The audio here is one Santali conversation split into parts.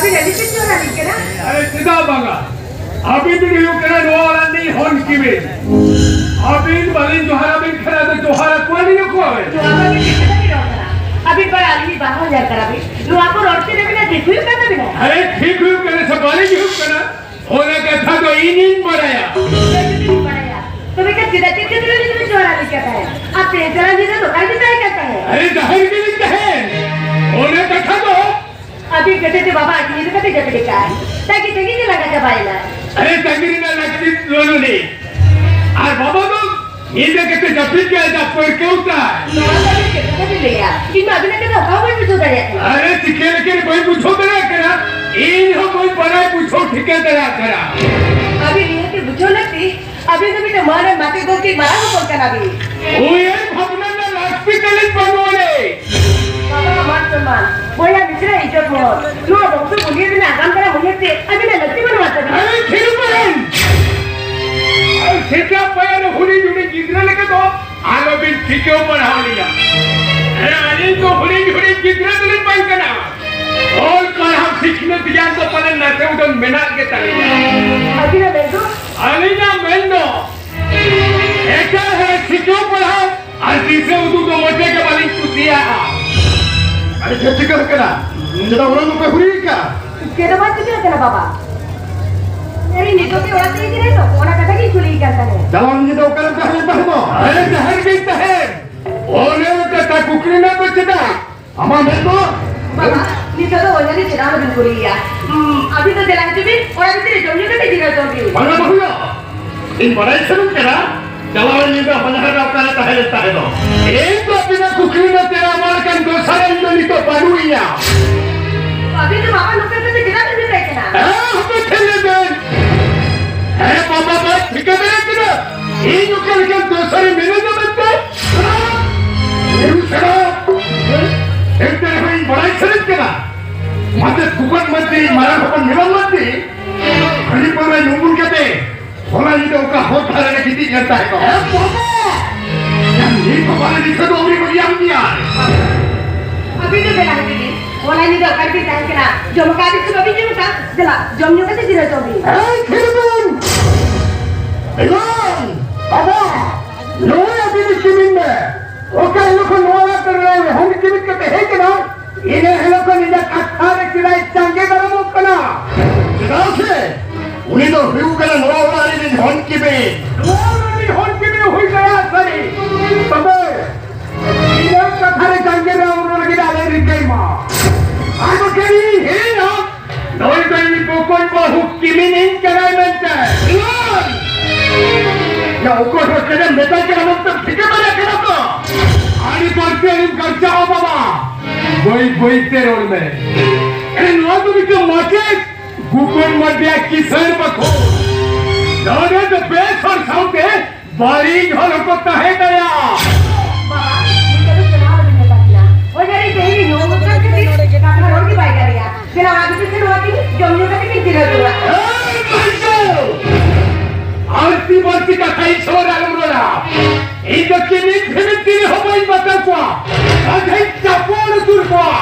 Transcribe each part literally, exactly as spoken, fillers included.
ᱟᱹᱞᱤᱧ ᱪᱮᱫ ᱡᱚᱦᱟᱨ ᱟᱹᱞᱤᱧ ᱠᱟᱱᱟ? ᱟᱨᱮ, ᱪᱮᱫᱟᱜ ᱵᱟᱝᱟ? ᱟᱹᱵᱤᱱ ᱵᱤᱱ ᱦᱩᱭᱩᱜ ᱠᱟᱱᱟ ᱱᱚᱣᱟ ᱚᱲᱟᱜ ᱨᱤᱱᱤᱡ ᱦᱚᱱ ᱠᱤᱢᱤᱱ᱾ ᱟᱹᱵᱤᱱ ᱵᱟᱹᱞᱤᱧ ᱡᱚᱦᱟᱨ ᱟᱹᱵᱤᱱ ᱠᱷᱟᱱ ᱟᱫᱚ ᱡᱚᱦᱟᱨ ᱟᱠᱚᱣᱟᱞᱤᱧ ᱚᱠᱚᱭ? ᱱᱚᱣᱟ ᱫᱚ ᱟᱹᱵᱤᱱ ᱪᱮᱫ ᱞᱮᱠᱟ ᱵᱤᱱ ᱨᱚᱲ ᱠᱟᱱᱟ? ᱟᱹᱵᱤᱱ ᱵᱟᱲᱟᱭ ᱟᱹᱞᱤᱧ ᱵᱟᱝ ᱦᱚᱸ ᱧᱮᱞ ᱠᱟᱱᱟ ᱵᱤᱱ᱾ ᱱᱚᱣᱟ ᱠᱚ ᱨᱚᱲ ᱪᱮᱫ ᱟᱹᱵᱤᱱᱟᱜ ᱴᱷᱤᱠ ᱦᱩᱭᱩᱜ ᱠᱟᱱ ᱛᱟᱹᱵᱤᱱᱟ? ᱟᱨᱮ, ᱴᱷᱤᱠ ᱦᱩᱭᱩᱜ ᱠᱟᱱᱟ ᱥᱮ ᱵᱟᱹᱞᱤᱧ ᱦᱩᱭᱩᱜ ᱠᱟᱱᱟ, ᱚᱱᱟ ᱠᱟᱛᱷᱟ ᱫᱚ ᱤᱧᱤᱧ ᱵᱟᱲᱟᱭᱟ᱾ ᱪᱮᱫ ᱵᱤᱱ ᱵᱟᱲᱟᱭᱟ? ᱛᱚᱵᱮ ᱠᱷᱟᱱ ᱪᱮᱫᱟᱜ ᱪᱮᱫ ᱠᱷᱟᱹᱛᱤᱨ ᱟᱹᱞᱤᱧ ᱫᱚᱵᱤᱱ ᱡᱚᱦᱟᱨ ᱟᱹᱞᱤᱧ ᱠᱟᱱ ᱛᱟᱦᱮᱸᱫ? ᱟᱨ ᱛᱮᱦᱮᱧ ᱪᱟᱞᱟᱣ ᱧᱤᱫᱟᱹ ᱫᱚ ᱚᱠᱟ ᱨᱮᱵᱤᱱ ᱛᱟᱦᱮᱸ ᱠᱟᱱ ᱛᱟᱦᱮᱸᱫ? ᱟᱨᱮ, ᱡᱟᱦᱮᱨ ᱜᱮᱞᱤᱧ ᱛᱟᱦᱮᱸᱱ᱾ ᱚᱱᱟ ᱠᱟᱛᱷᱟ ᱫᱚ ᱟᱹᱵᱤᱱ ᱠᱟᱹᱴᱤᱡ ᱛᱮ ᱵᱟᱵᱟ ᱟᱹᱰᱤ ᱧᱤᱫᱟᱹ ᱠᱟᱛᱮ ᱡᱟᱹᱯᱤᱫ ᱟᱠᱟᱫ᱾ ᱛᱟᱺᱜᱤ ᱛᱟᱺᱜᱤ ᱛᱮ ᱞᱟᱸᱜᱟ ᱪᱟᱵᱟᱭᱮᱱᱟ᱾ ᱟᱨᱮ, ᱛᱟᱺᱜᱤ ᱨᱮᱱᱟᱜ ᱞᱟᱹᱠᱛᱤ ᱵᱟᱹᱱᱩᱜ ᱟᱹᱱᱤᱡ᱾ ᱟᱨ ᱵᱟᱵᱟ ᱫᱚ ᱧᱤᱫᱟᱹ ᱠᱟᱛᱮ ᱡᱟᱹᱯᱤᱫ ᱠᱮᱫ ᱟᱡᱟᱜ ᱯᱟᱹᱨᱠᱟᱹᱣ ᱛᱟᱭ᱾ ᱱᱚᱣᱟ ᱫᱚ ᱟᱹᱵᱤᱱ ᱪᱮᱫ ᱠᱟᱛᱷᱟ ᱵᱤᱱ ᱞᱟᱹᱭᱟ? ᱤᱧ ᱢᱟ ᱟᱹᱵᱤᱱᱟᱜ ᱠᱟᱛᱷᱟ ᱚᱠᱟ ᱦᱚᱸ ᱵᱟᱹᱧ ᱵᱩᱡᱷᱟᱹᱣ ᱫᱟᱲᱮᱭᱟᱜ ᱠᱟᱱᱟ᱾ ᱟᱨᱮ, ᱪᱤᱠᱟᱹ ᱞᱮᱠᱟᱨᱮ ᱵᱟᱹᱧ ᱵᱩᱡᱷᱟᱹᱣ ᱫᱟᱲᱮᱭᱟᱜ ᱠᱟᱱᱟ? ᱤᱧ ᱦᱚᱸ ᱵᱟᱹᱧ ᱵᱟᱲᱟᱭ ᱵᱩᱡᱷᱟᱹᱣ ᱴᱷᱤᱠᱟᱹ ᱫᱟᱲᱮᱭᱟᱜ ᱠᱟᱱᱟ᱾ ᱟᱹᱵᱤᱱ ᱱᱤᱦᱟᱹᱛ ᱵᱩᱡᱷᱟᱹᱣ ᱞᱟᱹᱠᱛᱤ᱾ ᱟᱹᱵᱤᱱ ᱫᱚ ᱢᱤᱫᱴᱟᱝ ᱢᱟᱹᱱ ᱟᱱ ᱢᱟᱪᱮᱫ ᱜᱚᱢᱠᱮ ᱢᱟᱨᱟᱝ ᱦᱚᱯᱚᱱ ᱠᱟᱱᱟ ᱵᱤᱱ᱾ ᱩᱭᱦᱟᱹᱨ ᱵᱷᱟᱵᱽᱱᱟ ᱨᱮᱱᱟᱜ ᱞᱟᱹᱠᱛᱤ ᱛᱟᱹᱞᱤᱧ ᱵᱟᱹᱱᱩᱜ ᱟᱹᱱᱤᱡ᱾ ᱵᱟᱵᱟ ᱟᱜ ᱢᱟᱱ ᱥᱚᱱᱢᱟᱱ, ᱵᱚᱭᱦᱟ ᱢᱤᱥᱨᱟ ᱤᱡᱽᱡᱚᱛ ᱢᱚᱦᱚᱛ, ᱱᱚᱣᱟ ᱵᱚᱝᱥᱚ ᱵᱩᱱᱤᱭᱟᱹᱫ ᱨᱮᱱᱟᱜ ᱟᱜᱟᱢ ᱫᱟᱨᱟᱢ ᱩᱭᱦᱟᱹᱨ ᱛᱮ ᱟᱹᱵᱤᱱᱟᱜ ᱞᱟᱹᱠᱛᱤ ᱵᱟᱹᱱᱩᱜᱼᱟ ᱛᱟᱹᱵᱤᱱ᱾ ᱟᱨᱮ ᱠᱷᱮᱞ ᱵᱟᱹᱱ! ᱟᱨ ᱥᱮᱛᱟ ᱯᱟᱭᱟᱨ ᱦᱩᱰᱤᱧ ᱦᱩᱰᱤᱧ ᱜᱤᱫᱽᱨᱟᱹ ᱞᱮᱠᱟ ᱫᱚ ᱟᱞᱚᱵᱤᱱ ᱴᱷᱤᱠᱟᱹᱣ ᱯᱟᱲᱦᱟᱣ ᱞᱤᱧᱟ᱾ ᱦᱮᱸ, ᱟᱹᱞᱤᱧ ᱫᱚ ᱦᱩᱰᱤᱧ ᱦᱩᱰᱤᱧ ᱜᱤᱫᱽᱨᱟᱹ ᱫᱚᱞᱤᱧ ᱵᱟᱝ ᱠᱟᱱᱟ᱾ ᱚᱞ ᱯᱟᱲᱦᱟᱣ ᱥᱤᱠᱷᱱᱟᱹᱛ ᱜᱮᱭᱟᱱ ᱫᱚ ᱯᱟᱞᱮᱱ ᱱᱟᱥᱮ ᱩᱰᱟᱹᱝ ᱢᱮᱱᱟᱜ ᱜᱮ ᱛᱟᱹᱞᱤᱧᱟ᱾ ᱟᱹᱵᱤᱱᱟᱜ ᱢᱮᱱ ᱫᱚ? ᱟᱹᱞᱤᱧᱟᱜ ᱢᱮᱱ ᱫᱚ ᱮᱴᱟᱜ ᱦᱚᱲ ᱥᱤᱠᱷᱟᱹᱣ ᱯᱟᱲᱦᱟᱣ ᱟᱨ ᱫᱤᱥᱟᱹ ᱩᱫᱩᱜ ᱫᱚ ᱢᱚᱡᱽ ᱜᱮ ᱵᱟᱹᱞᱤᱧ ᱠᱩᱥᱤᱭᱟᱜᱼᱟ᱾ ᱟᱨ ᱪᱮᱫ ᱪᱤᱠᱟᱹ ᱠᱟᱱᱟ? ᱪᱮᱫᱟᱜ ᱚᱱᱟ ᱫᱚᱯᱮ ᱦᱩᱨᱤ ᱟᱠᱟᱫ? ᱪᱮᱫ ᱦᱚᱸ ᱵᱟᱝ ᱪᱤᱠᱟᱹ ᱠᱟᱱᱟ ᱵᱟᱵᱟ᱾ ᱟᱨᱮ ᱱᱤᱛᱚᱜ ᱜᱮ ᱚᱲᱟᱜ ᱛᱮ ᱤᱫᱤ ᱞᱮ ᱫᱚ, ᱚᱱᱟ ᱠᱟᱛᱷᱟ ᱜᱤᱧ ᱠᱩᱞᱤᱭᱮ ᱠᱟᱱ ᱛᱟᱦᱮᱸᱫ᱾ ᱪᱟᱞᱟᱣ ᱧᱤᱫᱟᱹ ᱚᱠᱟᱨᱮᱢ ᱛᱟᱦᱮᱸ ᱞᱮᱱ ᱛᱟᱦᱮᱸᱫ ᱫᱚ? ᱟᱨᱮ ᱡᱟᱦᱮᱨ ᱜᱮᱧ ᱛᱟᱦᱮᱸᱱ᱾ ᱚᱱᱮ ᱚᱱᱠᱟ ᱠᱩᱠᱞᱤ ᱨᱮᱱᱟᱜ ᱫᱚ ᱪᱮᱫᱟᱜ? ᱟᱢᱟᱜ ᱢᱮᱫ ᱫᱚ? ᱵᱟᱵᱟ, ᱱᱤᱛᱚᱜ ᱫᱚ ᱚᱡᱷᱟ ᱴᱷᱮᱱ ᱪᱟᱞᱟᱣ ᱞᱟᱹᱜᱤᱫ ᱠᱩᱞᱤᱭᱮᱭᱟ᱾ ᱦᱩᱸ, ᱟᱹᱵᱤᱱ ᱫᱚ ᱫᱮᱞᱟ ᱦᱤᱡᱩᱜ ᱵᱤᱱ, ᱚᱲᱟᱜ ᱵᱷᱤᱛᱤᱨ ᱨᱮ ᱡᱚᱢ ᱧᱩ ᱠᱟᱛᱮ ᱡᱤᱨᱟᱹᱣ ᱠᱚᱜ ᱵᱤᱱ᱾ ᱵᱟᱝᱟ ᱵᱟᱹᱦᱩᱭᱟ, ᱤᱧ ᱵᱟᱲᱟᱭ ᱥᱟᱱᱟᱧ ᱠᱟᱱᱟ, ᱪᱟᱞᱟᱣᱮᱱ ᱧᱤᱫᱟᱹ ᱦᱚᱧᱦᱟᱨ ᱫᱚ ᱚᱠᱟᱨᱮ ᱛᱟᱦᱮᱸ ᱞᱮᱱ ᱛᱟᱦᱮᱸ ᱫᱚ? ᱤᱧ ᱫᱚ ᱟᱹᱵᱤᱱᱟᱜ ᱠᱩᱠᱞᱤ ᱨᱮᱱᱟᱜ ᱛᱮᱞᱟ ᱮᱢ ᱞᱮᱠᱟᱱ ᱫᱚᱥᱟᱨ ᱤᱧ ᱫᱚ ᱱᱤᱛᱚᱜ ᱵᱟᱹᱱᱩᱜ ᱤᱧᱟ᱾ ᱟᱹᱵᱤᱱ ᱫᱚ ᱵᱟᱵᱟ ᱱᱚᱝᱠᱟ ᱠᱟᱛᱮ ᱪᱮᱫᱟᱜ ᱵᱤᱱ ᱢᱮᱛᱟᱭ ᱠᱟᱱᱟ? ᱦᱮᱸ, ᱟᱯᱮ ᱴᱷᱮᱱ ᱞᱟᱹᱭ ᱵᱮᱱ᱾ ᱦᱮᱸ, ᱵᱟᱵᱟ ᱵᱟᱭ ᱴᱷᱤᱠᱟᱹ ᱫᱟᱲᱮᱭᱟᱜ ᱠᱟᱱᱟ ᱤᱧ ᱚᱠᱟ ᱞᱮᱠᱟᱱ ᱫᱚᱥᱟᱨ ᱤᱧ ᱢᱮᱱᱮᱫᱟ ᱢᱮᱱᱛᱮ᱾ ᱮᱨᱩ ᱥᱮᱬᱟ᱾ ᱮᱱᱛᱮ ᱨᱮᱦᱚᱸ ᱤᱧ ᱵᱟᱲᱟᱭ ᱥᱟᱱᱟᱧ ᱠᱟᱱᱟ, ᱢᱟᱪᱮᱫ ᱯᱷᱩᱠᱚᱱ ᱢᱟᱹᱨᱰᱤ, ᱢᱟᱨᱟᱝ ᱦᱚᱯᱚᱱ ᱢᱤᱞᱚᱱ ᱢᱟᱹᱨᱰᱤ ᱦᱟᱺᱰᱤ ᱯᱟᱹᱣᱨᱟᱹ ᱧᱩ ᱵᱩᱞ ᱠᱟᱛᱮ ᱦᱚᱞᱟ ᱧᱤᱫᱟᱹ ᱚᱠᱟ ᱦᱚᱨ ᱫᱷᱟᱨᱮ ᱨᱮ ᱜᱤᱛᱤᱡ ᱞᱮᱱ ᱛᱟᱦᱮᱸ ᱠᱚᱜ᱾ ᱮ ᱵᱟᱵᱟ! ᱱᱤᱛ ᱦᱚᱸ ᱵᱟᱞᱮ ᱫᱤᱥᱟᱹ ᱫᱚ ᱩᱱᱤ ᱵᱚᱱ ᱧᱟᱢ ᱜᱮᱭᱟ᱾ ᱟᱹᱵᱤᱱ ᱫᱚ ᱫᱮᱞᱟ ᱦᱤᱡᱩᱜ ᱵᱤᱱ᱾ ᱦᱚᱞᱟ ᱧᱤᱫᱟᱹ ᱚᱠᱟ ᱨᱮᱵᱤᱱ ᱛᱟᱦᱮᱸ ᱠᱟᱱᱟ? ᱡᱚᱢ ᱟᱠᱟᱫ ᱵᱤᱱ ᱥᱮ ᱵᱟᱵᱤᱱ ᱡᱚᱢ ᱟᱠᱟᱫ? ᱫᱮᱞᱟ, ᱡᱚᱢ ᱧᱩ ᱠᱟᱛᱮ ᱡᱤᱨᱟᱹᱜ ᱡᱚᱝ ᱵᱤᱱ᱾ ᱮᱭ ᱠᱷᱤᱨᱵᱚᱱ! ᱮᱜᱚᱱ! ᱵᱟᱵᱟ! ᱱᱚᱣᱟ ᱟᱹᱵᱤᱱ ᱠᱤᱢᱤᱱ ᱢᱮ᱾ ᱚᱠᱟ ᱦᱤᱞᱳᱜ ᱠᱷᱚᱱ ᱱᱚᱣᱟ ᱚᱲᱟᱜ ᱨᱮ ᱦᱚᱱ ᱠᱤᱢᱤᱱ ᱠᱟᱛᱮ ᱦᱮᱡ ᱮᱱᱟ, ᱤᱱᱟᱹ ᱦᱤᱞᱳᱜ ᱠᱷᱚᱱ ᱤᱧᱟᱹᱜ ᱠᱟᱛᱷᱟ ᱨᱮ ᱪᱮᱫᱟᱜ ᱡᱟᱸᱜᱮ ᱫᱟᱨᱟᱢᱚᱜ ᱠᱟᱱᱟ? ᱪᱮᱫᱟᱜ ᱥᱮ ᱩᱱᱤ ᱫᱚ ᱦᱩᱭᱩᱜ ᱠᱟᱱᱟ ᱱᱚᱣᱟ ᱚᱲᱟᱜ ᱨᱤᱱᱤᱡ ᱦᱚᱱ ᱠᱤᱢᱤᱱ᱾ ᱱᱚᱣᱟ ᱚᱲᱟᱜ ᱨᱤᱱᱤᱡ ᱦᱚᱱ ᱠᱤᱢᱤᱱ ᱦᱩᱭ ᱫᱟᱲᱮᱭᱟᱜᱼᱟ ᱥᱟᱹᱨᱤ, ᱛᱚᱵᱮ ᱤᱧᱟᱹᱜ ᱠᱟᱛᱷᱟ ᱨᱮ ᱡᱟᱸᱜᱮ ᱨᱮ ᱩᱱᱩ ᱞᱟᱹᱜᱤᱫ ᱟᱞᱮ ᱨᱤᱠᱟᱹᱭ ᱢᱟ᱾ ᱟᱨ ᱵᱟᱠᱷᱟᱱ ᱤᱧ ᱦᱤᱲᱤᱧᱟ, ᱱᱩᱭ ᱫᱚ ᱤᱧ ᱵᱚᱠᱚᱧ ᱵᱟᱹᱦᱩ ᱠᱤᱢᱤᱱᱤᱧ ᱠᱟᱱᱟᱭ ᱢᱮᱱᱛᱮ᱾ ᱤᱞᱚᱱ! ᱭᱟ, ᱚᱠᱚᱭ ᱦᱚᱲ ᱠᱟᱱᱟᱢ ᱢᱮᱛᱟᱭ ᱠᱟᱱᱟ ᱢᱮᱱᱛᱮ ᱴᱷᱤᱠᱟᱹ ᱫᱟᱲᱮᱭᱟᱜ ᱠᱟᱱᱟ ᱛᱚ? ᱟᱹᱰᱤ ᱵᱟᱹᱲᱛᱤ ᱟᱹᱰᱤᱢ ᱜᱟᱨᱡᱟᱣᱟ ᱵᱟᱵᱟ᱾ ᱵᱟᱹᱭ ᱵᱟᱹᱭ ᱛᱮ ᱨᱚᱲ ᱢᱮ᱾ ᱮ, ᱱᱚᱣᱟ ᱫᱚ ᱢᱤᱫᱴᱟᱝ ᱢᱟᱪᱮᱫ ᱜᱩᱠᱚᱱ ᱢᱟᱰᱮᱭᱟ ᱠᱤᱥᱟᱹᱬ ᱵᱟᱠᱷᱳᱞ᱾ ᱱᱚᱰᱮ ᱫᱚ ᱵᱮᱥ ᱦᱚᱲ ᱥᱟᱶᱛᱮ ᱵᱟᱹᱲᱤᱡ ᱦᱚᱲ ᱦᱚᱸᱠᱚ ᱛᱟᱦᱮᱸ ᱫᱟᱲᱮᱭᱟᱜᱼᱟ᱾ ᱵᱟᱵᱟ, ᱱᱤᱛᱚᱜ ᱫᱚ ᱪᱟᱞᱟᱣ ᱟᱹᱵᱤᱱ ᱢᱮᱛᱟ ᱠᱤᱱᱟ᱾ ᱳᱭ ᱡᱟᱹᱱᱤᱡ ᱛᱮᱦᱮᱧ ᱧᱩ ᱵᱚᱛᱚᱨ ᱠᱟᱛᱮ ᱠᱟᱛᱷᱟ ᱨᱚᱲ ᱜᱮ ᱵᱟᱭ ᱫᱟᱲᱮᱭᱟᱜᱼᱟ᱾ ᱫᱮᱞᱟ, ᱚᱲᱟᱜ ᱵᱷᱤᱛᱤᱨ ᱥᱮᱱ ᱦᱚᱦᱚ ᱟᱹᱠᱤᱱ, ᱡᱚᱢ ᱧᱩ ᱠᱟᱛᱮ ᱠᱤᱱ ᱡᱤᱨᱟᱹᱣ ᱠᱚᱜᱼᱟ᱾ ᱮᱭ, ᱵᱟᱹᱭᱥᱟᱹᱣ! ᱟᱹᱲᱛᱤ ᱵᱟᱹᱲᱛᱤ ᱠᱟᱛᱷᱟ ᱤᱧ ᱥᱩᱨ ᱨᱮ ᱟᱞᱚᱢ ᱨᱚᱲᱟ᱾ ᱤᱧ ᱫᱚ ᱪᱤᱱᱤ ᱯᱷᱤᱨᱤ ᱛᱤᱱᱤ ᱦᱚᱸ ᱵᱟᱹᱧ ᱵᱟᱛᱟᱣ ᱠᱚᱣᱟ᱾ ᱟᱡᱷᱟᱧ ᱪᱟᱯᱚᱲ ᱩᱛᱩᱨ ᱠᱚᱣᱟ᱾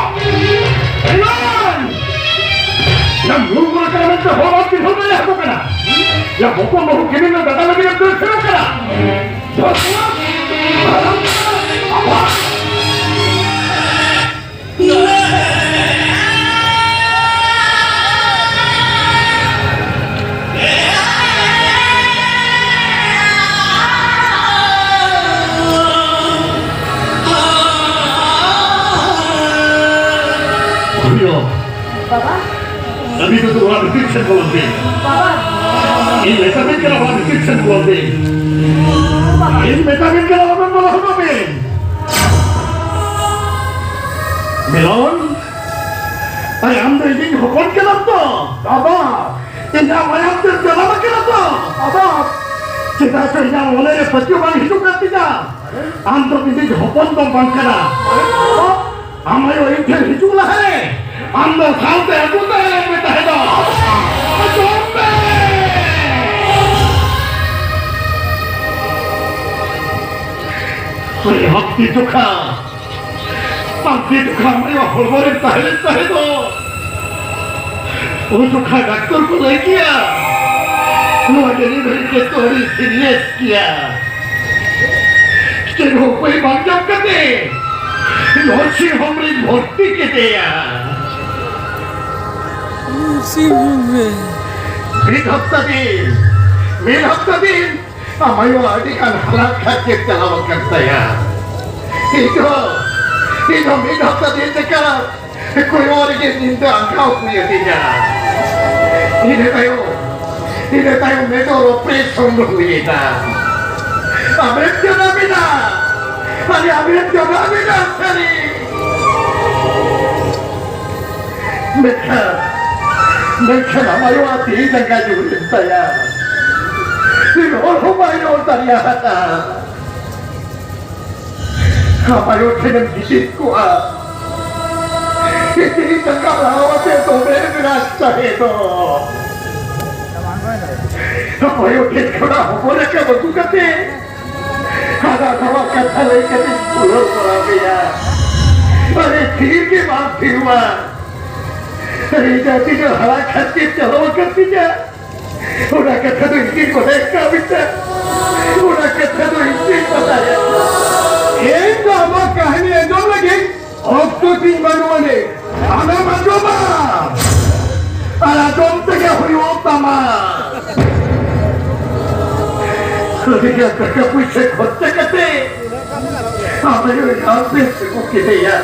ᱮᱢᱟᱱ! ᱱᱟ ᱢᱩᱞ ᱢᱟ ᱠᱟᱱᱟ ᱢᱮᱱᱛᱮ ᱦᱚᱲ ᱵᱟᱢ ᱪᱤᱱᱦᱟᱹᱣ ᱫᱟᱲᱮ ᱟᱠᱚ ᱠᱟᱱᱟ᱾ ᱭᱟ ᱵᱚᱠᱚ ᱵᱟᱹᱦᱩ ᱠᱤᱢᱤᱱ ᱫᱚ ᱫᱟᱫᱟ ᱞᱟᱹᱜᱤᱫ ᱮᱢ ᱫᱟᱹᱲ ᱥᱮᱱᱚᱜ ᱠᱟᱱᱟ᱾ ᱵᱷᱚᱜᱚᱵᱟᱱ! ᱵᱟᱵᱟ᱾ ᱠᱟᱹᱢᱤ ᱠᱚᱫᱚ ᱚᱲᱟᱜ ᱵᱷᱤᱛᱤᱨ ᱥᱮᱫ ᱵᱚᱞᱚᱱ ᱯᱮ᱾ ᱵᱟᱵᱟ᱾ ᱤᱧ ᱢᱮᱛᱟᱵᱤᱱ ᱠᱟᱱᱟ ᱚᱲᱟᱜ ᱵᱷᱤᱛᱤᱨ ᱥᱮᱫ ᱵᱚᱞᱚᱱ ᱯᱮ᱾ ᱵᱟᱵᱟ᱾ ᱤᱧ ᱢᱮᱛᱟᱵᱤᱱ ᱠᱟᱱᱟ ᱵᱟᱵᱟ ᱵᱚᱞᱚ ᱦᱚᱪᱚ ᱵᱤᱱ᱾ ᱢᱤᱞᱚᱱ, ᱟᱨᱮ ᱟᱢ ᱫᱚ ᱤᱧᱤᱡ ᱦᱚᱯᱚᱱ ᱠᱟᱱᱟᱢ ᱛᱚ? ᱵᱟᱵᱟ᱾ ᱤᱧᱟᱜ ᱢᱟᱭᱟᱢ ᱛᱮ ᱡᱟᱱᱟᱢ ᱟᱠᱟᱱᱟ ᱛᱚ? ᱵᱟᱵᱟ᱾ ᱪᱮᱫᱟᱜ ᱥᱮ ᱤᱧᱟᱜ ᱢᱚᱱᱮ ᱨᱮ ᱯᱟᱹᱛᱭᱟᱹᱣ ᱵᱟᱝ ᱦᱤᱡᱩᱜ ᱠᱟᱱ ᱛᱤᱧᱟ᱾ ᱟᱢ ᱫᱚ ᱤᱧᱤᱡ ᱦᱚᱯᱚᱱ ᱫᱚ ᱵᱟᱝ ᱠᱟᱱᱟ᱾ ᱟᱢ ᱟᱭᱳ ᱤᱧ ᱴᱷᱮᱱ ᱦᱤᱡᱩᱜ ᱞᱟᱦᱟᱨᱮ ᱟᱢ ᱫᱚ ᱥᱟᱶᱛᱮ ᱟᱹᱜᱩ ᱛᱟᱨᱟᱭᱮᱢ ᱢᱮ ᱛᱟᱦᱮᱸ ᱫᱚ᱾ ᱟᱸᱡᱚᱢ ᱢᱮ! ᱥᱮ ᱦᱟᱹᱛᱤ ᱡᱚᱠᱷᱟ ᱟᱢ ᱪᱮᱫ ᱠᱷᱟᱱ ᱟᱭᱳ ᱦᱚᱲᱢᱚ ᱨᱮᱢ ᱛᱟᱦᱮᱸ ᱞᱮᱱ ᱛᱟᱦᱮᱸ ᱫᱚ, ᱩᱱ ᱡᱚᱠᱷᱟ ᱰᱟᱠᱛᱚᱨ ᱠᱚ ᱞᱟᱹᱭ ᱠᱮᱭᱟ, ᱱᱚᱣᱟ delivery case ᱫᱚ ᱟᱹᱰᱤ serious ᱜᱮᱭᱟ᱾ ᱪᱮᱫ ᱦᱚᱸ ᱩᱯᱟᱹᱭ ᱵᱟᱝ ᱧᱟᱢ ᱠᱟᱛᱮ nursing home ᱨᱤᱧ ᱵᱷᱚᱨᱛᱤ ᱠᱮᱫᱮᱭᱟ᱾ Nursing home ᱨᱮ? ᱢᱤᱫ ᱦᱟᱯᱛᱟ ᱫᱤᱱ, ᱢᱤᱫ ᱦᱟᱯᱛᱟ ᱫᱤᱱ ᱟᱢ ᱟᱭᱳ ᱟᱹᱰᱤ ᱜᱟᱱ ᱦᱟᱞᱟᱛ ᱠᱷᱟᱨᱪᱮ ᱪᱟᱞᱟᱣ ᱟᱠᱟᱱ ᱛᱟᱭᱟ᱾ ᱤᱧ ᱫᱚ, ᱤᱧ ᱫᱚ ᱢᱤᱫ ᱦᱟᱯᱛᱟ ᱫᱤᱱ ᱞᱮᱠᱟ ᱠᱚᱭᱚᱜ ᱨᱮᱜᱮ ᱧᱤᱫᱟᱹ ᱟᱸᱜᱷᱟᱣ ᱦᱩᱭ ᱟᱹᱫᱤᱧᱟ᱾ ᱤᱱᱟᱹ ᱛᱟᱭᱚᱢ, ᱤᱱᱟᱹ ᱛᱟᱭᱚᱢ ᱢᱮᱫᱚᱨ operation ᱦᱩᱭᱮᱱᱟ᱾ ᱟᱢᱮᱢ ᱡᱟᱱᱟᱢᱮᱱᱟ, ᱟᱨᱮ ᱟᱢᱮᱢ ᱡᱟᱱᱟᱢᱮᱱᱟ ᱥᱟᱹᱨᱤ᱾ ᱢᱮᱱᱠᱷᱟᱱ, ᱢᱮᱱᱠᱷᱟᱱ ᱟᱢ ᱟᱭᱳᱣᱟᱜ ᱛᱤ ᱡᱟᱸᱜᱟ ᱧᱩᱨ ᱮᱱ ᱛᱟᱭᱟ᱾ ᱨᱚᱲ ᱦᱚᱸ ᱵᱟᱭ ᱨᱚᱲ ᱫᱟᱲᱮᱭᱟᱜᱼᱟ᱾ ᱟᱢ ᱟᱭᱳ ᱴᱷᱮᱱᱮᱢ ᱜᱤᱛᱤᱡ ᱠᱚᱜᱼᱟ᱾ ᱛᱤ ᱡᱟᱸᱜᱟ ᱞᱟᱲᱟᱣ ᱟᱛᱮ ᱫᱚᱢᱮ ᱵᱮᱲᱟ ᱛᱟᱦᱮᱸ ᱫᱚ᱾ ᱟᱢ ᱟᱭᱳ ᱴᱷᱮᱱ ᱠᱷᱚᱱᱟᱜ ᱦᱚᱯᱚᱱ ᱮᱨᱟ ᱟᱹᱜᱩ ᱠᱟᱛᱮ ᱦᱟᱱᱟ ᱱᱟᱣᱟ ᱠᱟᱛᱷᱟ ᱞᱟᱹᱭ ᱠᱟᱛᱮ ᱵᱩᱞᱟᱹᱣ ᱵᱟᱲᱟ ᱢᱮᱭᱟ᱾ ᱟᱨᱮ ᱛᱷᱤᱨ ᱜᱮ ᱵᱟᱢ ᱛᱷᱤᱨᱚᱜᱼᱟ᱾ ᱟᱨᱮ ᱡᱟᱹᱛᱤ ᱫᱚ ᱦᱟᱲᱟ ᱠᱷᱟᱹᱛᱤᱨ ᱪᱟᱞᱟᱣ ᱟᱠᱟᱫ ᱛᱤᱧᱟ᱾ ᱚᱱᱟ ᱠᱟᱛᱷᱟ ᱫᱚ ᱤᱧ ᱜᱮ ᱵᱟᱰᱟᱭ ᱠᱟᱜ ᱢᱮᱛᱟ᱾ ᱚᱱᱟ ᱠᱟᱛᱷᱟ ᱫᱚ ᱤᱧ ᱜᱮ ᱵᱟᱰᱟᱭᱟ᱾ ᱤᱧ ᱫᱚ ᱟᱢᱟᱜ ᱠᱟᱹᱦᱱᱤ ᱟᱸᱡᱚᱢ ᱞᱟᱹᱜᱤᱫ ᱚᱠᱛᱚ ᱛᱤᱧ ᱵᱟᱹᱱᱩᱜ ᱟᱹᱱᱤᱡ᱾ ᱟᱢᱮᱢ ᱟᱸᱡᱚᱢᱟ᱾ ᱟᱨ ᱟᱸᱡᱚᱢ ᱛᱮᱜᱮ ᱦᱩᱭᱩᱜ ᱛᱟᱢᱟ᱾ ᱟᱹᱰᱤᱜᱟᱱ ᱴᱟᱠᱟ ᱯᱩᱭᱥᱟᱹ ᱠᱷᱚᱨᱪᱟ ᱠᱟᱛᱮ ᱟᱢ ᱟᱭᱳ ᱨᱟᱱ ᱯᱮ ᱟᱹᱜᱩ ᱠᱮᱫᱮᱭᱟ᱾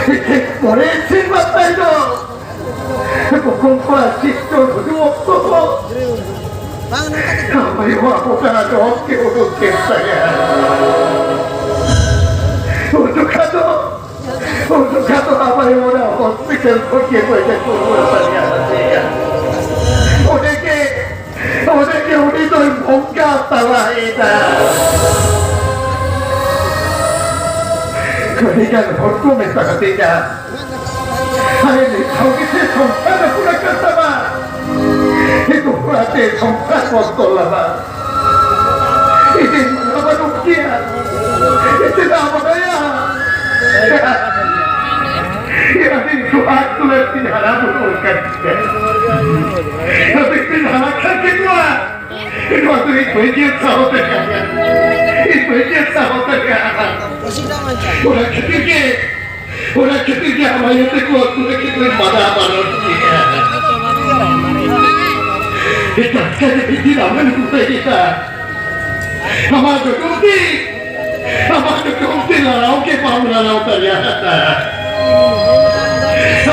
ᱴᱷᱤᱠ ᱢᱚᱬᱮ ᱥᱮᱨᱢᱟ ᱛᱟᱭᱱᱚᱢ ᱵᱚᱠᱚᱢ ᱠᱚᱲᱟ ᱪᱤᱛᱛᱚ ᱦᱤᱡᱩᱜ ᱚᱠᱛᱚ ᱫᱚ ᱟᱢ ᱟᱭᱳᱣᱟᱜ ᱵᱚᱠᱟ ᱫᱚ ᱚᱛ ᱜᱮ ᱩᱰᱩᱠ ᱠᱮᱫ ᱛᱟᱭᱟ᱾ ᱩᱱ ᱡᱚᱠᱷᱟ ᱫᱚ, ᱩᱱ ᱡᱚᱠᱷᱟ ᱫᱚ ᱟᱢ ᱟᱭᱳ ᱚᱱᱟ ᱦᱚᱥᱯᱤᱴᱟᱞ ᱠᱷᱚᱱ ᱜᱮ ᱵᱟᱹᱧ ᱨᱩᱣᱟᱹᱲ ᱫᱟᱲᱮᱭᱟᱫᱮᱭᱟ᱾ ᱚᱸᱰᱮ ᱜᱮ, ᱚᱸᱰᱮ ᱜᱮ ᱩᱱᱤ ᱫᱚᱭ ᱵᱚᱸᱜᱟ ᱛᱟᱞᱟᱭᱮᱱᱟ᱾ ᱟᱹᱰᱤᱜᱟᱱ ᱦᱚᱲ ᱠᱚ ᱢᱮᱛᱟ ᱫᱤᱧᱟ, ᱟᱨᱮ ᱱᱤᱛ ᱦᱚᱸ ᱜᱮᱥᱮ ᱥᱚᱝᱥᱟᱨ ᱨᱮ ᱯᱩᱨᱟᱹ ᱠᱟᱱ ᱛᱟᱢᱟ᱾ ᱱᱤᱛᱚᱜ ᱚᱲᱟᱜ ᱛᱮ ᱥᱚᱝᱥᱟᱨ ᱵᱚᱱᱫᱚ ᱞᱟᱜᱟ᱾ ᱤᱧ ᱢᱟᱱᱟ ᱵᱟᱹᱱᱩᱜ ᱜᱮᱭᱟ᱾ ᱪᱮᱫᱟᱜ ᱵᱟᱰᱟᱭᱟ? ᱟᱡ ᱫᱩᱞᱟᱹᱲ ᱛᱤᱧ ᱦᱟᱨᱟ ᱵᱩᱨᱩ ᱟᱠᱟᱱ ᱛᱤᱧᱟ᱾ ᱟᱫᱚ ᱤᱧ ᱦᱟᱨᱟ ᱠᱷᱟᱱ ᱜᱮ ᱱᱚᱣᱟ, ᱱᱚᱣᱟ ᱫᱚ ᱤᱧ ᱵᱟᱹᱧ ᱧᱮᱞ ᱥᱟᱦᱚ ᱫᱟᱲᱮᱭᱟᱜᱼᱟ᱾ ᱤᱧ ᱵᱟᱹᱧ ᱧᱮᱞ ᱥᱟᱦᱚ ᱫᱟᱲᱮᱭᱟᱜᱼᱟ᱾ ᱚᱱᱟ ᱠᱷᱟᱹᱛᱤᱨ ᱜᱮ, ᱚᱱᱟ ᱠᱷᱟᱹᱛᱤᱨ ᱜᱮ ᱟᱢ ᱟᱭᱳ ᱛᱟᱠᱚ ᱟᱹᱛᱩ ᱨᱮ ᱠᱤᱱ ᱢᱟᱱᱟ ᱵᱟᱨᱚᱱ ᱠᱮᱫᱟ᱾ ᱮᱴᱟᱜ ᱠᱟᱡᱮ ᱵᱤᱫᱤ ᱟᱢᱮᱢ ᱩᱯᱟᱹᱭ ᱠᱮᱫᱟ᱾ ᱟᱢᱟᱜ ᱫᱚ ᱜᱚᱞᱛᱤ, ᱟᱢᱟᱜ ᱫᱚ ᱜᱚᱞᱛᱤ ᱞᱟᱲᱟᱣ ᱜᱮ ᱵᱟᱢ ᱞᱟᱲᱟᱣ ᱫᱟᱲᱮᱭᱟᱜᱼᱟ᱾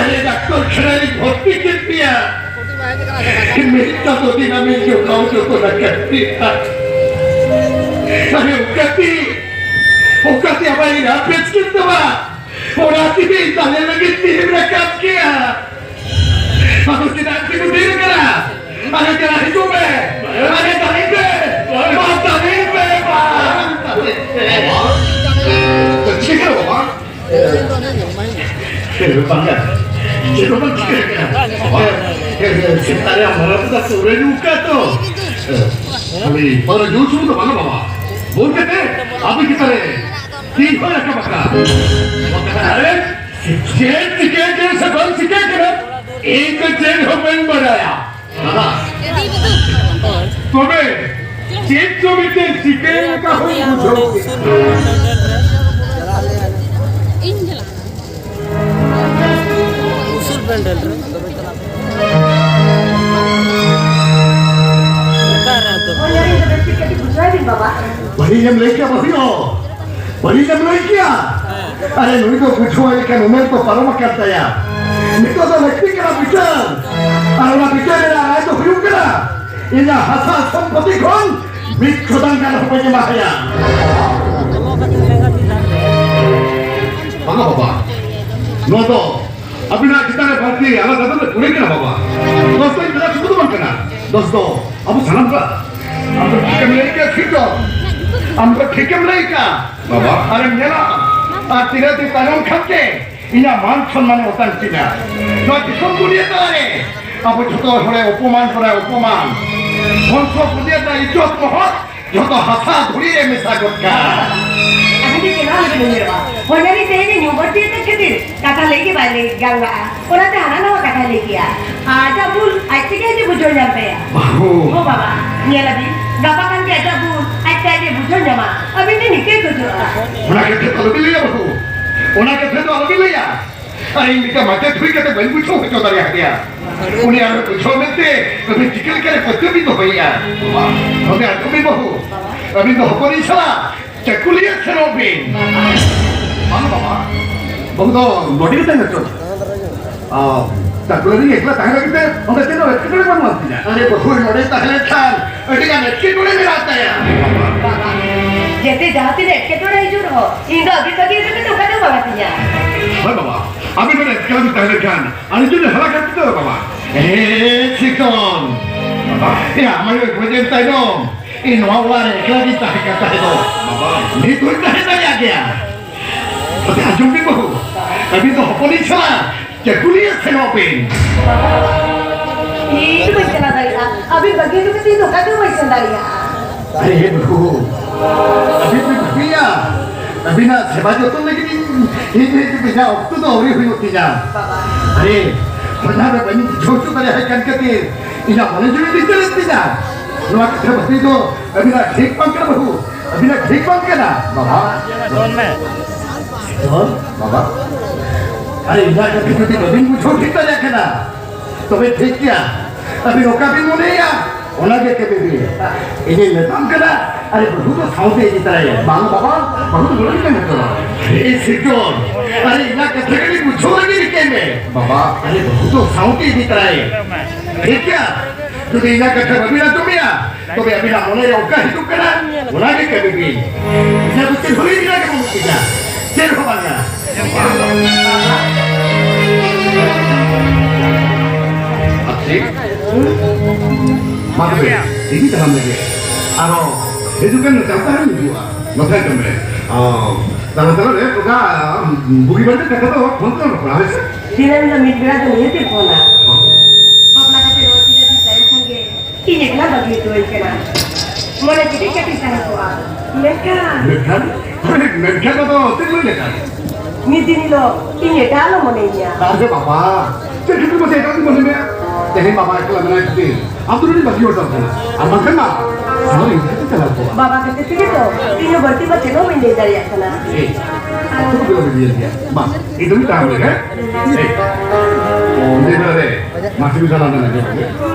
ᱟᱞᱮ ᱰᱟᱠᱛᱚᱨ ᱠᱷᱟᱱᱟ ᱨᱤᱧ ᱵᱷᱚᱨᱛᱤ ᱠᱮᱫ ᱢᱮᱭᱟ᱾ ᱢᱤᱫᱴᱟᱝ ᱫᱚ ᱫᱤᱱᱟᱹᱢᱤᱧ ᱡᱚᱜᱟᱣ ᱡᱚᱛᱚᱱ ᱟᱠᱟᱫ ᱢᱮᱭᱟ᱾ ᱟᱨᱮ ᱚᱠᱟᱛᱮ, ᱚᱠᱟᱛᱮ ᱟᱢᱟᱜ ᱤᱧ ᱦᱟᱯᱮᱥ ᱠᱮᱫ ᱛᱟᱢᱟ? ᱚᱱᱟ ᱛᱮᱜᱮ ᱛᱟᱞᱮ ᱞᱟᱹᱜᱤᱫ ᱛᱤᱨᱮᱢ ᱨᱟᱠᱟᱵ ᱠᱮᱭᱟ? ᱟᱫᱚ ᱪᱮᱫᱟᱜ ᱪᱮᱫ ᱠᱚ ᱰᱷᱮᱨ ᱠᱟᱱᱟ? ᱟᱫᱚ ᱪᱮᱫᱟᱜ ᱦᱤᱡᱩᱜ ᱢᱮ? ᱟᱫᱚ ᱛᱟᱞᱮ ᱯᱮ, ᱢᱟ ᱛᱟᱞᱮ ᱯᱮ, ᱢᱟ ᱛᱟᱞᱮ ᱯᱮ᱾ ᱪᱮᱫ ᱠᱟᱱᱟ ᱵᱟᱵᱟ? ᱪᱮᱫ ᱵᱟᱝ ᱠᱟᱱᱟ? ᱪᱮᱫ ᱵᱟᱝ ᱪᱤᱠᱟᱹ ᱠᱟᱱᱟ? ᱵᱟᱵᱟ, ᱥᱮᱛᱟᱜ ᱨᱮ ᱟᱢ ᱵᱟᱵᱟ ᱫᱚ ᱯᱟᱹᱣᱨᱟᱹ ᱧᱩ ᱠᱟᱜ ᱛᱚ? ᱠᱷᱟᱹᱞᱤ ᱯᱟᱹᱣᱨᱟᱹ ᱧᱩ ᱥᱩᱢᱩᱝ ᱫᱚ ᱵᱟᱝᱟ ᱵᱟᱵᱟ, ᱵᱩᱞ ᱠᱟᱛᱮ ᱟᱵᱚ ᱪᱮᱛᱟᱱ ᱨᱮ ᱛᱤ ᱦᱚᱸ ᱨᱟᱠᱟᱵ ᱟᱠᱟᱫ᱾ ᱟᱨᱮ, ᱪᱮᱫ ᱪᱤᱠᱟᱹ ᱠᱟᱱᱟ ᱥᱮ ᱵᱟᱝ ᱪᱤᱠᱟᱹ ᱠᱟᱱᱟ, ᱤᱧ ᱫᱚ ᱪᱮᱫ ᱦᱚᱸ ᱵᱟᱹᱧ ᱵᱟᱲᱟᱭᱟ᱾ ᱫᱟᱫᱟ, ᱛᱚᱵᱮ ᱪᱮᱫ ᱪᱚ ᱢᱤᱫᱴᱮᱱ ᱪᱤᱠᱟᱹ ᱞᱮᱠᱟ ᱦᱚᱸᱧ ᱵᱩᱡᱷᱟᱹᱣ ᱠᱮᱫᱟ᱾ ᱩᱥᱩᱞ ᱯᱮᱱᱰᱮᱞ ᱨᱮ᱾ ᱚᱠᱟᱨᱮ ᱟᱫᱚ? ᱵᱟᱹᱲᱤᱡ ᱮᱢ ᱞᱟᱹᱭ ᱠᱮᱫᱟ ᱵᱟᱹᱦᱩ᱾ ᱵᱟᱹᱲᱤᱡ ᱮᱢ ᱞᱟᱹᱭ ᱠᱮᱫᱟ᱾ ᱟᱨᱮ, ᱱᱩᱭ ᱫᱚ ᱵᱩᱡᱷᱟᱹᱣ ᱞᱮᱠᱟᱱ ᱩᱢᱮᱨ ᱫᱚ ᱯᱟᱨᱚᱢ ᱟᱠᱟᱱ ᱛᱟᱭᱟ᱾ ᱱᱤᱛᱚᱜ ᱫᱚ ᱞᱟᱹᱠᱛᱤ ᱠᱟᱱᱟ ᱵᱤᱪᱟᱹᱨ᱾ ᱟᱨ ᱚᱱᱟ ᱵᱤᱪᱟᱹᱨ ᱨᱮᱱᱟᱜ ᱨᱟᱭ ᱫᱚ ᱦᱩᱭᱩᱜ ᱠᱟᱱᱟ, ᱤᱧᱟᱹᱜ ᱦᱟᱥᱟ ᱥᱚᱢᱯᱚᱛᱤ ᱠᱷᱚᱱ ᱢᱤᱫ ᱥᱚᱛᱟᱝ ᱜᱟᱱ ᱦᱚᱸ ᱵᱟᱹᱧ ᱮᱢᱟ ᱦᱟᱭᱟ᱾ ᱵᱟᱝᱟ ᱵᱟᱵᱟ, ᱱᱚᱣᱟ ᱫᱚ ᱟᱹᱵᱤᱱᱟᱜ ᱪᱮᱛᱟᱱ ᱨᱮ ᱵᱟᱹᱲᱛᱤ ᱟᱞᱟᱫᱟ ᱫᱚ ᱠᱩᱲᱤ ᱠᱟᱱᱟ ᱵᱟᱵᱟ᱾ ᱫᱚᱥ ᱫᱚ ᱤᱧ ᱫᱟᱫᱟ ᱥᱩᱫᱷᱩ ᱫᱚ ᱵᱟᱝ ᱠᱟᱱᱟ, ᱫᱚᱥ ᱫᱚ ᱟᱵᱚ ᱥᱟᱱᱟᱢ ᱠᱚᱣᱟᱜ᱾ ᱟᱢ ᱫᱚ ᱴᱷᱤᱠᱮᱢ ᱞᱟᱹᱭ ᱠᱮᱫ, ᱴᱷᱤᱠ ᱫᱚ᱾ ᱟᱢ ᱫᱚ ᱴᱷᱤᱠᱮᱢ ᱞᱟᱹᱭ ᱠᱮᱫ ᱵᱟᱵᱟ᱾ ᱟᱨᱮᱢ ᱧᱮᱞᱟ, ᱟᱨ ᱛᱤᱱᱟᱹᱜ ᱫᱤᱱ ᱛᱟᱭᱱᱚᱢ ᱠᱷᱟᱱ ᱜᱮ ᱤᱧᱟᱹᱜ ᱢᱟᱱ ᱥᱚᱱᱢᱟᱱ ᱚᱴᱟᱝ ᱛᱤᱧᱟ᱾ ᱱᱚᱣᱟ ᱫᱤᱥᱚᱢ ᱫᱩᱱᱤᱭᱟᱹ ᱛᱟᱞᱟᱨᱮ ᱟᱵᱚ ᱡᱷᱚᱛᱚ ᱦᱚᱲᱮ ᱚᱯᱚᱢᱟᱱ ᱵᱚᱱᱟ, ᱚᱯᱚᱢᱟᱱ᱾ ᱵᱚᱝᱥᱚ ᱫᱩᱱᱤᱭᱟᱹ ᱨᱮᱱᱟᱜ ᱤᱡᱽᱡᱚᱛ ᱢᱚᱦᱚᱛ ᱡᱷᱚᱛᱚ ᱦᱟᱥᱟ ᱫᱷᱩᱲᱤ ᱨᱮ ᱢᱮᱥᱟ ᱜᱚᱫ ᱠᱟᱜᱼᱟ᱾ ᱟᱹᱰᱤ ᱪᱮᱦᱨᱟ ᱞᱮᱠᱟ ᱧᱮᱞᱚᱜᱼᱟ᱾ ᱵᱚᱧᱡᱟᱨᱤ ᱛᱮᱦᱮᱧ ᱧᱩ ᱵᱟᱹᱲᱛᱤ ᱟᱠᱟᱫ ᱠᱷᱟᱹᱛᱤᱨ ᱠᱟᱛᱷᱟ ᱞᱟᱹᱭ ᱜᱮ ᱵᱟᱭ ᱞᱟᱹᱭ ᱜᱟᱱ ᱞᱟᱜᱼᱟ᱾ ᱚᱱᱟᱛᱮ ᱦᱟᱱᱟ ᱱᱟᱣᱟ ᱠᱟᱛᱷᱟᱭ ᱞᱟᱹᱭ ᱠᱮᱜᱼᱟ᱾ ᱟᱡᱟᱜ ᱵᱷᱩᱞ ᱟᱡ ᱛᱮᱜᱮ ᱟᱡ ᱮ ᱵᱩᱡᱷᱟᱹᱣ ᱧᱟᱢ ᱛᱟᱭᱟ᱾ ᱵᱟᱹᱦᱩ᱾ ᱦᱳ ᱵᱟᱵᱟ, ᱧᱮᱞ ᱟᱵᱤᱱ, ᱜᱟᱯᱟ ᱠᱷᱟᱱ ᱜᱮ ᱟᱡᱟᱜ ᱵᱷᱩᱞ ᱟᱡ ᱛᱮ ᱟᱡ ᱮ ᱵᱩᱡᱷᱟᱹᱣ ᱧᱟᱢᱟ᱾ ᱟᱹᱵᱤᱱ ᱴᱷᱮᱱ ᱱᱤᱠᱟᱹᱭ ᱠᱷᱚᱡᱚᱜᱼᱟ᱾ ᱚᱱᱟ ᱠᱟᱛᱷᱟ ᱫᱚ ᱟᱞᱚᱵᱤᱱ ᱞᱟᱹᱭᱟ ᱵᱟᱹᱦᱩ, ᱚᱱᱟ ᱠᱟᱛᱷᱟ ᱫᱚ ᱟᱞᱚᱵᱤᱱ ᱞᱟᱹᱭᱟ᱾ ᱟᱨ ᱤᱧ ᱢᱤᱫᱴᱟᱝ ᱢᱟᱪᱮᱫ ᱦᱩᱭ ᱠᱟᱛᱮ ᱵᱟᱹᱧ ᱵᱩᱡᱷᱟᱹᱣ ᱦᱚᱪᱚ ᱫᱟᱲᱮᱭᱟᱫᱮᱭᱟ᱾ ᱩᱱᱤ ᱟᱨ ᱵᱩᱡᱷᱟᱹᱣ ᱢᱮᱱᱛᱮ ᱟᱹᱵᱤᱱ ᱪᱤᱠᱟᱹ ᱞᱮᱠᱟᱨᱮ ᱯᱟᱹᱛᱭᱟᱹᱣ ᱵᱤᱱ ᱫᱚᱦᱚᱭᱮᱫᱼᱟ? ᱛᱚᱵᱮ ᱟᱹᱜᱩ ᱵᱤᱱ ᱵᱟᱹᱦᱩ, ᱟᱹᱵᱤᱱ ᱫᱚ ᱦᱚᱯᱚᱱᱤᱧ ᱥᱟᱞᱟᱜ ᱪᱟᱹᱠᱩᱞᱤᱭᱟᱹ ᱥᱮᱱᱚᱜ ᱵᱤᱱ᱾ ᱵᱟᱝ ᱵᱟᱵᱟ, ᱵᱟᱹᱦᱩ ᱫᱚ ᱱᱚᱰᱮ ᱜᱮ ᱛᱟᱦᱮᱸ ᱦᱚᱪᱚ᱾ ᱟᱨ ᱪᱟᱹᱠᱩᱞᱤ ᱨᱮ ᱮᱠᱞᱟ ᱛᱟᱦᱮᱸ ᱞᱟᱹᱜᱤᱫ ᱛᱮ ᱚᱸᱰᱮ ᱪᱮᱫ ᱦᱚᱸ ᱮᱴᱠᱮᱴᱚᱬᱮ ᱵᱟᱹᱱᱩᱜ ᱟᱱ ᱛᱤᱧᱟ᱾ ᱟᱨᱮ ᱵᱟᱹᱦᱩ ᱱᱚᱰᱮ ᱛᱟᱦᱮᱸ ᱞᱮᱱᱠᱷᱟᱱ ᱟᱹᱰᱤ ᱜᱟᱱ ᱮᱴᱠᱮᱴᱚᱬᱮ ᱢᱮᱱᱟᱜ ᱛᱟᱭᱟ᱾ ᱵᱟᱵᱟ, ᱡᱮᱛᱮ ᱡᱟᱦᱟᱸ ᱛᱤᱱᱟᱹᱜ ᱮᱴᱠᱮᱴᱚᱬᱮ ᱦᱤᱡᱩᱜ ᱨᱮᱦᱚᱸ, ᱤᱧ ᱫᱚ ᱟᱹᱵᱤᱱ ᱵᱟᱹᱜᱤ ᱠᱟᱛᱮ ᱫᱚ ᱚᱠᱟ ᱛᱮᱦᱚᱸ ᱵᱟᱝ ᱟᱹᱛᱤᱧᱟ᱾ ᱦᱳᱭ ᱵᱟᱵᱟ, ᱟᱹᱵᱤᱱ ᱱᱚᱰᱮ ᱮᱠᱞᱟ ᱵᱤᱱ ᱛᱟᱦᱮᱸ ᱞᱮᱱᱠᱷᱟᱱ ᱟᱹᱰᱤ ᱡᱳᱨ ᱦᱟᱞᱟ ᱠᱟᱱ ᱛᱟᱵᱚᱱᱟ ᱵᱟᱵᱟ᱾ ᱮ ᱥᱤᱛᱚᱱ, ᱵᱟᱵᱟ, ᱮ ᱟᱢᱟᱭ ᱜᱚᱡᱮᱱ ᱛᱟᱭᱱᱚᱢ ᱤᱧ ᱱᱚᱣᱟ ᱚᱲᱟᱜ ᱨᱮ ᱮᱠᱞᱟ ᱜᱤᱧ ᱛᱟᱦᱮᱸ ᱠᱟᱱ ᱛᱟᱦᱮᱸ ᱫᱚ᱾ ᱵᱟᱵᱟ᱾ ᱱᱤᱛ ᱦᱚᱸᱧ ᱛᱟᱦᱮᱸ ᱫᱟᱲᱮᱭᱟᱜ ᱜᱮᱭᱟ᱾ ᱛᱚᱵᱮ ᱟᱸᱡᱚᱢ ᱵᱤᱱ ᱵᱟᱹᱦᱩ, ᱟᱹᱵᱤᱱ ᱫᱚ ᱦᱚᱯᱚᱱᱤᱧ ᱥᱟᱞᱟᱜ ᱪᱟᱹᱠᱩᱞᱤᱭᱟᱹ ᱥᱮᱱᱚᱜ ᱵᱤᱱ᱾ ᱤᱧ ᱫᱚ ᱵᱟᱹᱧ ᱪᱟᱞᱟᱣ ᱫᱟᱲᱮᱭᱟᱜᱼᱟ᱾ ᱟᱹᱵᱤᱱ ᱵᱟᱹᱜᱤ ᱦᱚᱴᱚ ᱠᱟᱛᱮ ᱤᱧ ᱫᱚ ᱚᱠᱟ ᱛᱮᱦᱚᱸ ᱵᱟᱹᱧ ᱥᱮᱱ ᱫᱟᱲᱮᱭᱟᱜᱼᱟ᱾ ᱟᱨᱮ ᱵᱟᱹᱦᱩ, ᱟᱹᱵᱤᱱ ᱵᱤᱱ ᱵᱷᱟᱹᱵᱤᱭᱟ, ᱟᱹᱵᱤᱱᱟᱜ ᱥᱮᱵᱟ ᱡᱚᱛᱚᱱ ᱞᱟᱹᱜᱤᱫ ᱤᱧ, ᱤᱧ, ᱤᱧ, ᱤᱧᱟᱹᱜ ᱚᱠᱛᱚ ᱫᱚ ᱟᱹᱣᱨᱤ ᱦᱩᱭᱩᱜ ᱛᱤᱧᱟ᱾ ᱟᱨᱮ, ᱵᱟᱡᱟᱨ ᱨᱮ ᱵᱟᱹᱧ ᱵᱩᱡᱷᱟᱹᱣ ᱦᱚᱪᱚ ᱫᱟᱲᱮᱭᱟᱭ ᱠᱟᱱ ᱠᱷᱟᱹᱛᱤᱨ ᱤᱧᱟᱹᱜ ᱢᱚᱱᱮ ᱡᱤᱣᱤ ᱵᱤᱪᱟᱹᱨᱮᱫ ᱛᱤᱧᱟ᱾ ᱱᱚᱣᱟ ᱠᱟᱛᱷᱟ ᱵᱷᱟᱹᱵᱤ ᱫᱚ ᱟᱹᱵᱤᱱᱟᱜ ᱴᱷᱤᱠ ᱵᱟᱝ ᱠᱟᱱᱟ ᱵᱟᱹᱦᱩ, ᱟᱹᱵᱤᱱᱟᱜ ᱴᱷᱤᱠ ᱵᱟᱝ ᱠᱟᱱᱟ᱾ ᱵᱟᱵᱟ, ᱥᱤᱛᱚᱞ, ᱵᱟᱵᱟ, ᱟᱨᱮ ᱤᱧᱟᱹᱜ ᱠᱟᱛᱷᱟ ᱡᱩᱫᱤ ᱵᱟᱹᱵᱤᱱ ᱵᱩᱡᱷᱟᱹᱣ ᱴᱷᱤᱠ ᱫᱟᱲᱮᱭᱟᱜ ᱠᱟᱱᱟ, ᱛᱚᱵᱮ ᱴᱷᱤᱠ ᱜᱮᱭᱟ, ᱟᱹᱵᱤᱱ ᱚᱠᱟ ᱵᱤᱱ ᱢᱚᱱᱮᱭᱟ ᱚᱱᱟ ᱜᱮ ᱠᱟᱹᱢᱤ ᱵᱤᱱ᱾ ᱤᱧᱤᱧ ᱢᱮᱛᱟᱢ ᱠᱟᱱᱟ, ᱟᱨᱮ ᱵᱟᱹᱦᱩ ᱫᱚ ᱥᱟᱶᱛᱮ ᱤᱫᱤ ᱛᱚᱨᱟᱭᱮᱢ᱾ ᱵᱟᱝ ᱵᱟᱵᱟ, ᱵᱟᱹᱦᱩ ᱫᱚ ᱵᱟᱹᱧ ᱤᱫᱤ ᱛᱚᱨᱟᱭᱟ᱾ ᱮ ᱥᱤᱛᱚᱞ, ᱟᱨᱮ ᱤᱧᱟᱹᱜ ᱠᱟᱛᱷᱟ ᱠᱟᱹᱴᱤᱡ ᱵᱩᱡᱷᱟᱹᱣ ᱞᱟᱹᱜᱤᱫ ᱨᱤᱠᱟᱹᱭ ᱢᱮ᱾ ᱵᱟᱵᱟ, ᱟᱨᱮ ᱵᱟᱹᱦᱩ ᱫᱚ ᱥᱟᱶᱛᱮ ᱤᱫᱤ ᱛᱚᱨᱟᱭᱮᱢ᱾ ᱴᱷᱤᱠ ᱜᱮᱭᱟ? ᱡᱩᱫᱤ ᱤᱧᱟᱹᱜ ᱠᱟᱛᱷᱟ ᱵᱟᱹᱵᱤᱱ ᱟᱸᱡᱚᱢᱮᱭᱟ, ᱛᱚᱵᱮ ᱟᱹᱵᱤᱱᱟᱜ ᱢᱚᱱᱮ ᱨᱮ ᱚᱠᱟ ᱦᱤᱡᱩᱜ ᱠᱟᱱᱟ, ᱚᱱᱟ ᱜᱮ ᱠᱟᱹᱢᱤ ᱵᱤᱱ᱾ ᱤᱧᱟᱹᱜ ᱫᱚ ᱪᱮᱫ ᱦᱚᱸ ᱞᱟᱹᱭ ᱨᱮᱱᱟᱜ ᱜᱮ ᱵᱟᱹᱱᱩᱜ ᱛᱤᱧᱟ, ᱪᱮᱫ ᱦᱚᱸ ᱵᱟᱝᱟ᱾ ᱟᱨ ᱪᱮᱫ? ᱢᱟ ᱛᱚᱵᱮ, ᱤᱫᱤ ᱛᱟᱲᱟᱢ ᱞᱮᱜᱮ᱾ ᱟᱨᱦᱚᱸ ᱦᱤᱡᱩᱜ ᱠᱟᱱ ᱪᱟᱞ ᱛᱟᱦᱮᱱ ᱦᱤᱡᱩᱜᱼᱟ᱾ ᱱᱚᱛᱮ ᱦᱤᱡᱩᱜ ᱢᱮ᱾ ᱚ, ᱛᱟᱲᱟᱢ ᱛᱟᱲᱟᱢ ᱨᱮ ᱚᱱᱠᱟ, ᱵᱩᱜᱤ ᱵᱟᱹᱲᱤᱡ ᱠᱟᱛᱷᱟ ᱫᱚ ᱯᱷᱳᱱ ᱛᱮᱞᱟᱝ ᱨᱚᱯᱚᱲᱟ, ᱦᱳᱭ ᱥᱮ? ᱫᱤᱱᱟᱹᱢ ᱫᱚ ᱢᱤᱫ ᱵᱮᱲᱟ ᱫᱚ ᱱᱤᱦᱟᱹᱛ ᱤᱧ ᱯᱷᱳᱱᱟ᱾ ᱵᱟᱯᱞᱟ ᱠᱟᱛᱮ ᱱᱚᱣᱟ ᱛᱤᱱᱟᱹᱜ ᱫᱤᱱ ᱛᱟᱭᱚᱢ ᱠᱷᱚᱱ ᱜᱮ ᱤᱧ ᱮᱠᱞᱟ ᱵᱟᱹᱜᱤ ᱦᱚᱴᱚᱣᱟᱹᱧ ᱠᱟᱱᱟ᱾ ᱢᱚᱱᱮ ᱠᱮᱴᱮᱡ ᱠᱟᱛᱮᱧ ᱛᱟᱦᱮᱸ ᱠᱚᱜᱼᱟ᱾ ᱢᱮᱱᱠᱷᱟᱱ ᱢᱮᱱᱠᱷᱟᱱ? ᱢᱮᱱᱠᱷᱟᱱ ᱫᱚ ᱪᱮᱫ ᱞᱮᱠᱟ? ᱢᱤᱫ ᱫᱤᱱ ᱦᱤᱞᱳᱜ ᱤᱧ ᱮᱴᱟᱜ ᱟᱞᱚᱢ ᱢᱚᱱᱮᱧᱟ᱾ ᱟᱨᱮ ᱵᱟᱵᱟ, ᱪᱮᱫ ᱠᱷᱟᱹᱛᱤᱨ ᱢᱟᱥᱮ ᱮᱴᱟᱜ ᱫᱩᱧ ᱢᱚᱱᱮ ᱢᱮᱭᱟ? ᱛᱮᱦᱮᱧ ᱵᱟᱵᱟ ᱮᱠᱞᱟ ᱢᱮᱱᱟᱭ ᱠᱷᱟᱹᱛᱤᱨ ᱟᱢ ᱫᱚ ᱱᱩᱱᱟᱹᱜ ᱵᱟᱹᱜᱤ ᱦᱚᱲ ᱫᱚ ᱠᱟᱱᱟ᱾ ᱟᱨ ᱵᱟᱝᱠᱷᱟᱱ ᱢᱟ ᱥᱟᱶ ᱤᱧ ᱠᱷᱟᱹᱛᱤᱨ ᱪᱟᱞᱟᱣ ᱠᱚᱜᱼᱟ᱾ ᱵᱟᱵᱟ ᱠᱷᱟᱹᱛᱤᱨ ᱛᱮᱜᱮ ᱛᱚ ᱤᱧ ᱦᱚᱸ ᱵᱟᱹᱲᱛᱤ ᱢᱟ ᱪᱮᱫ ᱦᱚᱸ ᱵᱟᱹᱧ ᱞᱟᱹᱭ ᱫᱟᱲᱮᱭᱟᱜ ᱠᱟᱱᱟ᱾ ᱮᱭ, ᱟᱹᱛᱩ ᱫᱚ ᱵᱟᱹᱧ ᱤᱫᱤᱭᱟ᱾ ᱢᱟ, ᱤᱧ ᱫᱚ ᱢᱤᱫ ᱛᱟᱲᱟᱢ ᱨᱮ, ᱦᱮᱸ? ᱮᱭ, ᱩᱱᱤ ᱫᱚ ᱨᱮ, ᱢᱟᱥᱤ ᱢᱤᱫ ᱫᱷᱟᱣ ᱞᱟᱸᱫᱟ ᱞᱟᱜᱟᱣ ᱢᱮ᱾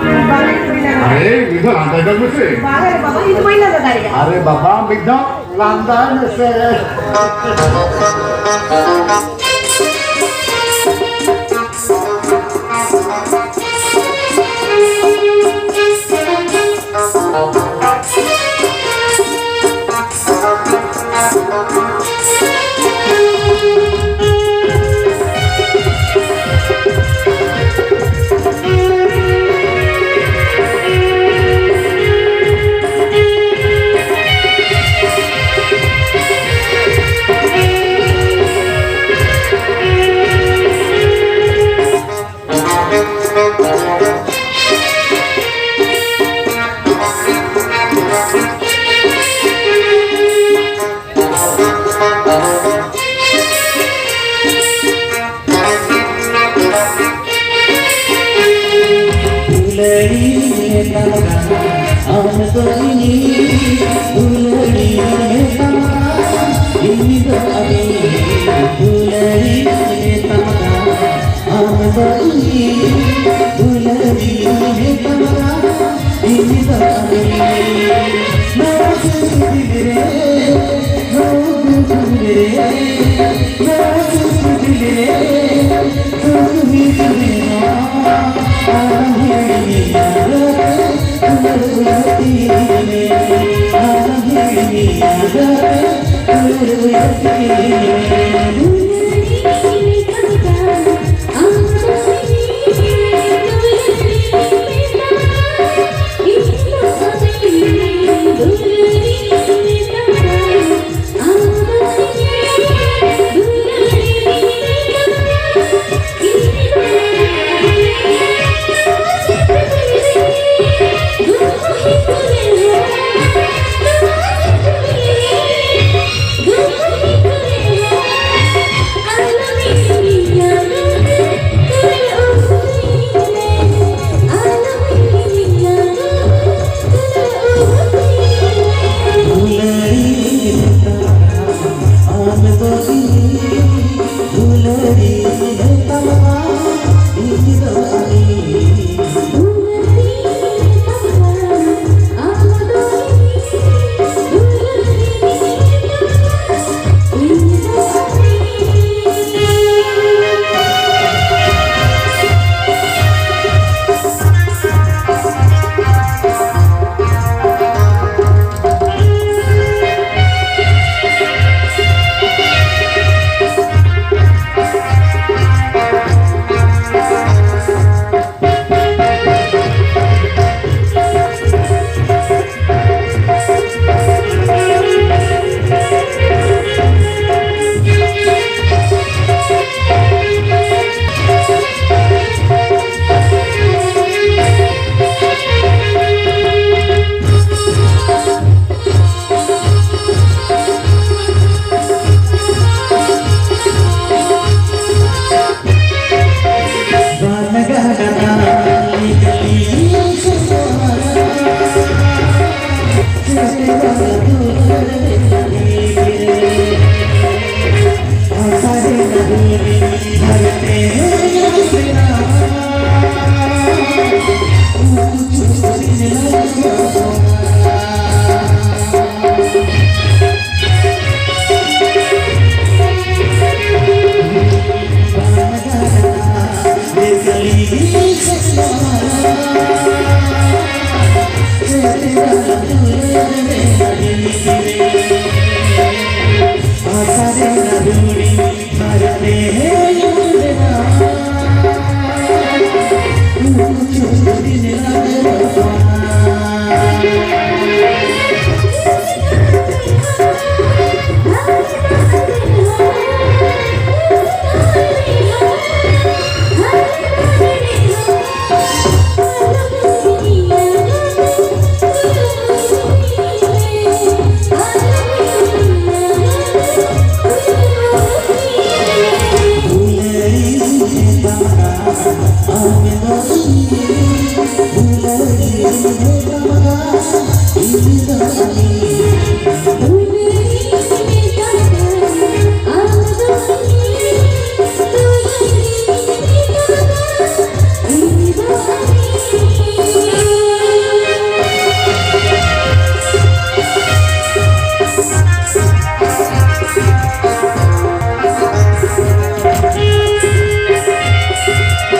ᱵᱟᱝ, ᱤᱧ ᱫᱚ ᱵᱟᱹᱧ ᱞᱟᱸᱫᱟ ᱫᱟᱲᱮᱭᱟᱜᱼᱟ᱾ ᱟᱨᱮ, ᱢᱤᱫ ᱫᱷᱟᱣ ᱞᱟᱸᱫᱟ ᱞᱟᱜᱟᱣ ᱢᱮᱥᱮ᱾ ᱵᱟᱝ ᱨᱮ ᱵᱟᱵᱟ, ᱤᱧ ᱫᱚ ᱵᱟᱹᱧ ᱞᱟᱸᱫᱟ ᱫᱟᱲᱮᱭᱟᱜᱼᱟ᱾ ᱟᱨᱮ ᱵᱟᱵᱟ, ᱢᱤᱫ ᱫᱷᱟᱣ ᱞᱟᱸᱫᱟᱭ ᱢᱮᱥᱮ᱾ ᱫᱩᱞᱟᱹᱲᱤ ᱢᱮᱛᱟᱢ ᱠᱟᱱᱟ, ᱟᱢ ᱫᱚ ᱤᱧᱤᱡ ᱫᱩᱞᱟᱹᱲᱤ ᱢᱮᱛᱟᱢ ᱠᱟᱱᱟ, ᱤᱧ ᱫᱚ ᱟᱢᱤᱡ ᱫᱩᱞᱟᱹᱲᱤ ᱢᱮᱛᱟᱢ ᱠᱟᱱᱟ, ᱟᱢ ᱫᱚ ᱤᱧᱤᱡ ᱫᱩᱞᱟᱹᱲᱤ ᱢᱮᱛᱟᱢ ᱠᱟᱱᱟ, ᱤᱧ ᱫᱚ ᱟᱢᱤᱡ᱾ ᱱᱚᱣᱟ ᱫᱤᱞ ᱨᱮ, ᱱᱚᱣᱟ ᱫᱤᱞ ᱨᱮ, ᱱᱚᱣᱟ ᱫᱤᱞ ᱨᱮ᱾